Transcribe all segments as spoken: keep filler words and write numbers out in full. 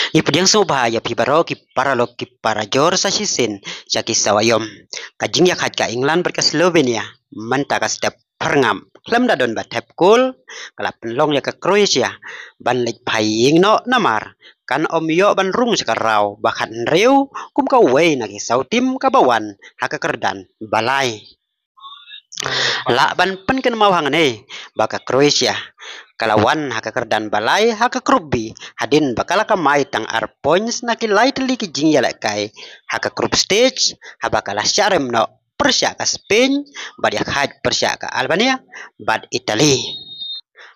Ngi pdiang sngewbha ïa phi baroh ki paralok ki parajor sa shisien sha ki sawa ïom. Ka jingïakhaid ka England bad ka Slovenia mynta ka step pyrngam. Khlem da don ba thep kol, ka la pynlong ïa ka Croatia ban leit phai ïing noh namar kan ym ïoh ban rung sha ka round ba khathynriew kum kawei na ki saw tim kaba wan ha ka kyrdan ba lai. Lah ban pynkynmaw hangne ba ka Croatia ka la wan ha ka kyrdan ba lai ha ka Group B hadien ba ka la kamai tang ar points na ki lai tylli ki jingïalehkai ha ka group stage, haba ka la shah rem noh pyrshah ka Spain bad ïakhaid pyrshah ka Albania bad Italy.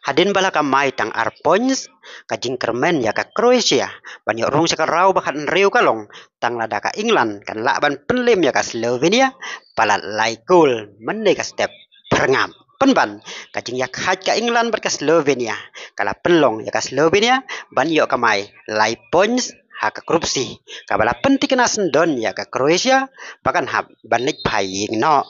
Hadien ba la kamai tang ar points, ka jingkyrmen ïa ka Croatia ban ïoh rung sha ka round ba khathynriew ka long tang lada ka England kan lah ban pynlem ïa ka Slovenia palat lai kol mynne ka step pyrngam. Pynban, ka jingïakhaid ka England bad ka Slovenia ka la pynlong ïa ka Slovenia ban ïoh kamai lai points ha ka Group C, kaba la pynthikna syndon ïa ka Croatia ba kan hap ban leit phai ïing noh.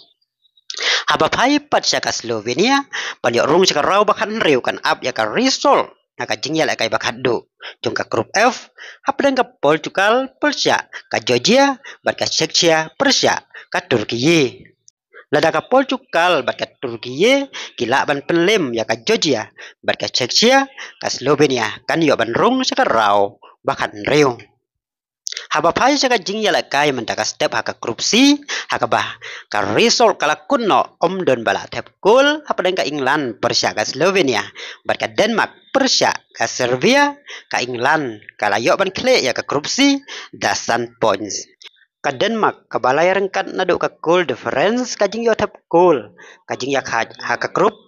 Haba phai pat sha ka Slovenia ban ïoh rung sha ka round ba khathynriew kan ap ïa ka result na ka jingïalehkai ba khatduh jong ka Group F hapdeng ka Portugal pyrshah ka Georgia bad ka Czechia pyrshah ka Turkey. Lada ka Portugal bad ka Turkey ki lah ban pynlem ïa ka Georgia bad ka Czechia, ka Slovenia kan ïoh ban rung sha ka round ba khathynriew. Haba phai sha ka jingïalehkai mynta ka step ha ka Group C, ha kaba ka result ka la kut noh, ym don ba la thep kol hapdeng ka England pyrshah ka Slovenia bad ka Denmark pyrshah ka Serbia, ka England ka la ïoh ban khleh ïa ka Group C da san points. Ka Denmark kaba la ïaryngkat naduh ka goal difference, ka jingïoh thep kol, ka jingïakhaid ha ka group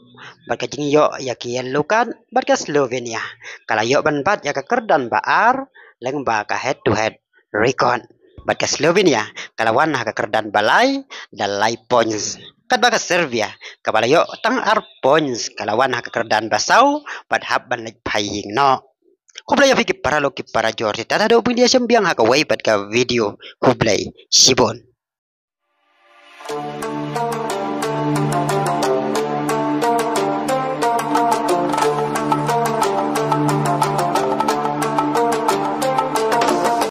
bad ka jingïoh ïa ki yellow card, bad ka Slovenia ka la ïoh ban bat ïa ka kyrdan ba ar lyngba ka head to head record. Bad ka Slovenia ka la wan ha ka kyrdan ba lai da lai points. Katba ka Serbia kaba la ïoh tang ar points ka la wan ha ka kyrdan ba saw bad hap ban leit phai ïing noh. Khublei ïa phi ki paralok ki parajor, te tad haduh pyndiah shim biang ha kawei pat ka video. Khublei shibun.